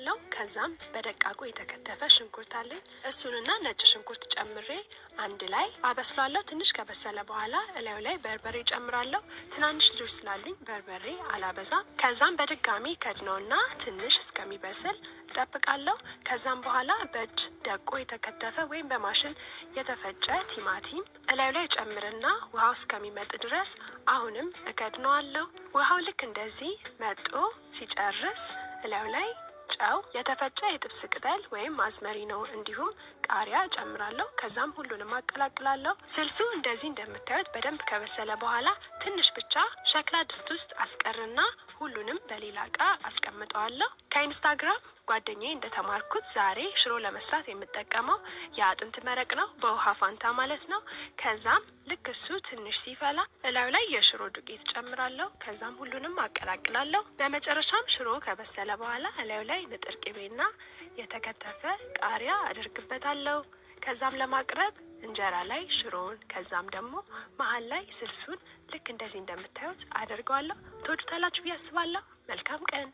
አደርጋለሁ። ከዛም በደቃቁ የተከተፈ ሽንኩርት አለኝ፣ እሱንና ነጭ ሽንኩርት ጨምሬ አንድ ላይ አበስሏለሁ። ትንሽ ከበሰለ በኋላ እላዩ ላይ በርበሬ ጨምራለሁ። ትናንሽ ልጆች ስላሉኝ በርበሬ አላበዛም። ከዛም በድጋሚ ከድነውና ትንሽ እስከሚበስል እጠብቃለሁ። ከዛም በኋላ በእጅ ደቆ የተከተፈ ወይም በማሽን የተፈጨ ቲማቲም እላዩ ላይ ጨምርና ውሃው እስከሚመጥ ድረስ አሁንም እከድነዋለሁ። ውሃው ልክ እንደዚህ መጦ ሲጨርስ እላዩ ላይ ጨው፣ የተፈጨ የጥብስ ቅጠል ወይም አዝመሪ ነው፣ እንዲሁም ቃሪያ ጨምራለሁ። ከዛም ሁሉንም አቀላቅላለሁ። ስልሱ እንደዚህ እንደምታዩት በደንብ ከበሰለ በኋላ ትንሽ ብቻ ሸክላ ድስት ውስጥ አስቀርና ሁሉንም በሌላ እቃ አስቀምጠዋለሁ። ከኢንስታግራም ጓደኛዬ እንደተማርኩት ዛሬ ሽሮ ለመስራት የምጠቀመው የአጥንት መረቅ ነው፣ በውሃ ፋንታ ማለት ነው። ከዛም ልክ እሱ ትንሽ ሲፈላ እላዩ ላይ የሽሮ ዱቄት ጨምራለሁ። ከዛም ሁሉንም አቀላቅላለሁ። በመጨረሻም ሽሮ ከበሰለ በኋላ እላዩ ላይ ንጥር ቅቤና የተከተፈ ቃሪያ አደርግበታለሁ። ከዛም ለማቅረብ እንጀራ ላይ ሽሮውን ከዛም ደግሞ መሀል ላይ ስልሱን ልክ እንደዚህ እንደምታዩት አደርገዋለሁ። ትወዱታላችሁ ብዬ አስባለሁ። መልካም ቀን።